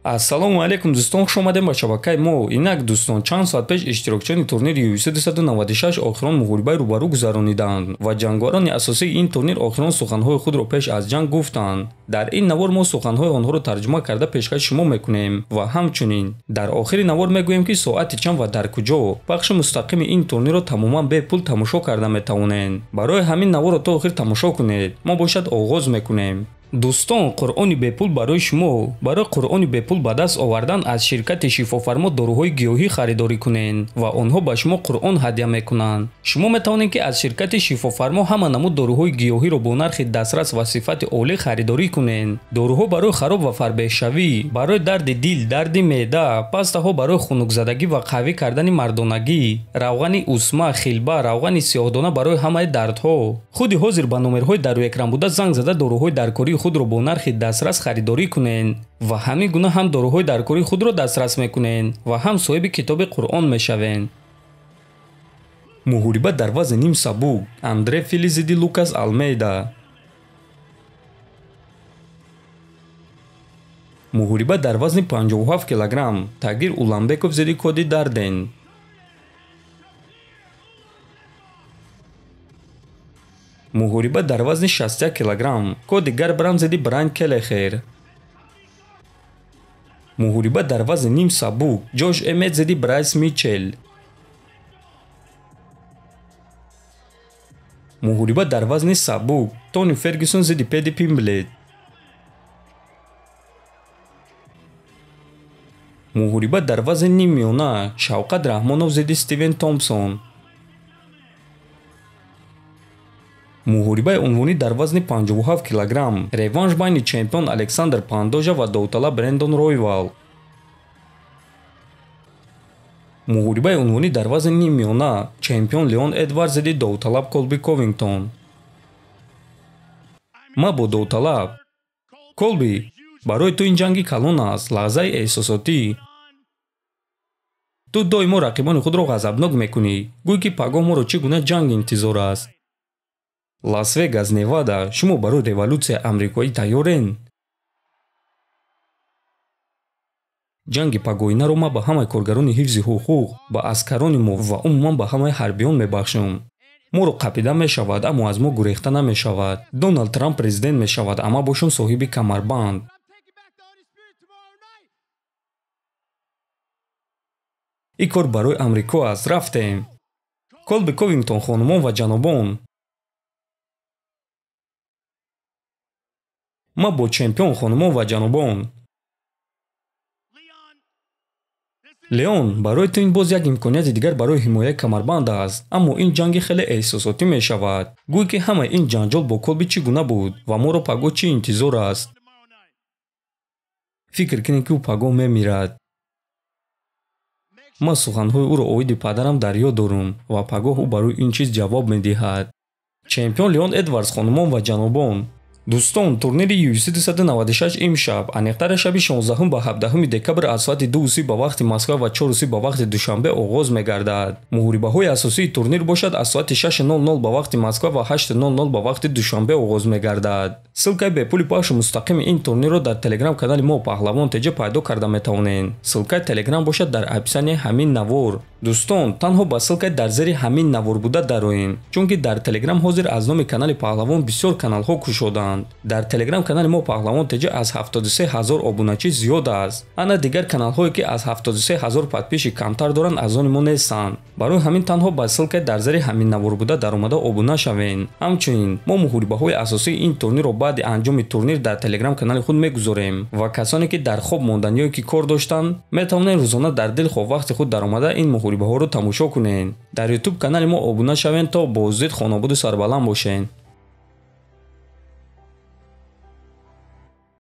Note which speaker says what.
Speaker 1: Ассалому алайкум дӯстон, хуш омадем ба шабакаи мо. Инак дӯстон, чанд соат пеш иштирокчиёни турнири UFC 296 охирон муҳорибаи рӯбарӯ гузарониданд ва ҷанговарони асосии ин турнир охирон суханҳои худро пеш аз ҷанг гуфтанд. Дар ин навор мо суханҳои онҳоро тарҷума карда пешкаши шумо мекунем ва ҳамчунин дар охири навор мегӯем, ки соати чанд ва дар куҷо пахши мустақими ин турнирро тамоман бепул тамошо карда метавонед. Барои ҳамин наворро то охир тамошо кунед. Мо бошад оғоз мекунем. Дӯстон, Қуръони бепул барои шумо. Барои Қуръони бепул ба даст овардан аз ширкати Шифофармо доруҳои гиёҳӣ харидорӣ кунед ва онҳо ба шумо Қуръон ҳадя мекунанд. Шумо метавонед, ки аз ширкати Шифофармо ҳама намуд доруҳои гиёҳиро бо нархи дастрас ва сифати олӣ харидорӣ кунед. Доруҳо барои хароб ва фарбеҳшавӣ, барои дарди дил, дарди меъда, пастаҳо барои хунукзадагӣ ва қавӣ кардани мардонагӣ, равғани усма, хилба, равғани сиёҳдона барои ҳамаи дардҳо. Худи ҳозир ба номерҳои дар рӯи экран буда занг зада доруҳои даркории худро бо нархи дастрас харидорӣ кунед ва ҳамин гуна ҳам доруҳои даркории худро дастрас мекунед ва ҳам соҳиби китоби Қуръон мешавед. Муҳориба дар вазни ним сабук. Андре Фили зидди Лукас Алмейда. Муҳориба дар вазни 57 килограмм. Тагир Уламбеков зидди Коди Дарден. Муҳориба дар вазни 61 килограмм. Коди Гарбранд зидди Брайан Келлехер. Муҳориба дар вазни ним сабук. Ҷош Эммет зидди Брайс Митчелл. Муҳориба дар вазни сабук. Тони Фергюсон зидди Педи Пимблет. Муҳориба дар вазни ниммиёна. Шавқат Раҳмонов зидди Стивен Томпсон. Муҳорибаи унвонӣ дар вазни 57 килограмм. Реванш байни чемпион Александр Пандожа ва довталаб Брендон Ройвал. Муҳорибаи унвонӣ дар вазни ниммиёна. Чемпион Леон Эдвардс зидди довталаб Колби Ковингтон. Ма бо довталаб. Колби, барои ту ин ҷанги калон аст, лаҳзаи эҳсосотӣ. Ту доимо рақибони худро ғазабнок мекунӣ. Гӯй, ки пагоҳ моро чӣ гуна ҷанг интизор аст. Лас-Вегас, Невада, шумо барои революсияи амрикоӣ тайёрен? Ҷанги пагоҳинаро ман ба ҳамаи коргарони ҳифзи ҳуқуқ, ба аскарони мо ва умуман ба ҳамаи ҳарбиён мебахшам. Моро қапида мешавад, аммо аз мо гурехта намешавад. Доналд Трамп президент мешавад, ама бошам соҳиби камарбанд. Ин кор барои Амрико аст. Рафтем. Колби Ковингтон, хонумон ва ҷанобон. Ма бо чемпион, хонумон ва ҷанобон. Леон, барои ту ин боз як имконияти дигар барои ҳимояи камарбанд аст, аммо ин ҷанги хеле эҳсосотӣ мешавад. Гӯй, ки ҳамаи ин ҷанҷол бо Колби чӣ гуна буд ва моро пагоҳ чӣ интизор аст. Фикр кунед, ки ӯ пагоҳ мемирад. Ман суханҳои ӯро оиди падарам дар ёд дорам ва пагоҳ ӯ барои ин чиз ҷавоб медиҳад. Чемпион Леон Эдвардс, хонумон ва ҷанобон. Дӯстон, турнири UFC 296 имшаб, аниқтара шаби 16 ба 17 декабр аз соати 2:30 ба вақти Москва ва 4:30 ба вақти Душанбе оғоз мегардад. Муҳорибаҳои асосии турнир бошад аз соати 6:00 ба вақти Москва ва 8:00 ба вақти Душанбе оғоз мегардад. Ссилкаи бепули пахши мустақими ин турнирро дар телеграм канали мо Паҳлавон ТЖ пайдо карда метавонед. Ссилкаи телеграм бошад дар описанияи ҳамин навор. Дӯстон, танҳо ба ссилкаи дар зери ҳамин навор буда дароем, чунки дар телеграм ҳозир аз номи канали Паҳлавон бисёр каналҳо кушоданд. Дар телеграм канали мо Паҳлавон ТЖ аз 73 ҳазор обуначӣ зиёд аст. Ана дигар каналҳое, ки аз 73 ҳазор подписчик камтар доранд, аз они мо нестанд. Барои ҳамин танҳо ба ссилкаи дар зери ҳамин навор буда даромада обуна шавед. Ҳамчунин мо муҳорибаҳои асосии ин турнирро баъди анҷоми турнир дар телеграм канали худ мегузорем ва касоне, ки дар хоб мондан ё ки кор доштанд, метавонед рӯзона дар дилхоҳ вақти худ даромада ин муҳорибаҳоро тамошо кунед. Дар ютуб канали мо обуна шавед, то боздид хонободу сарбаланд бошед.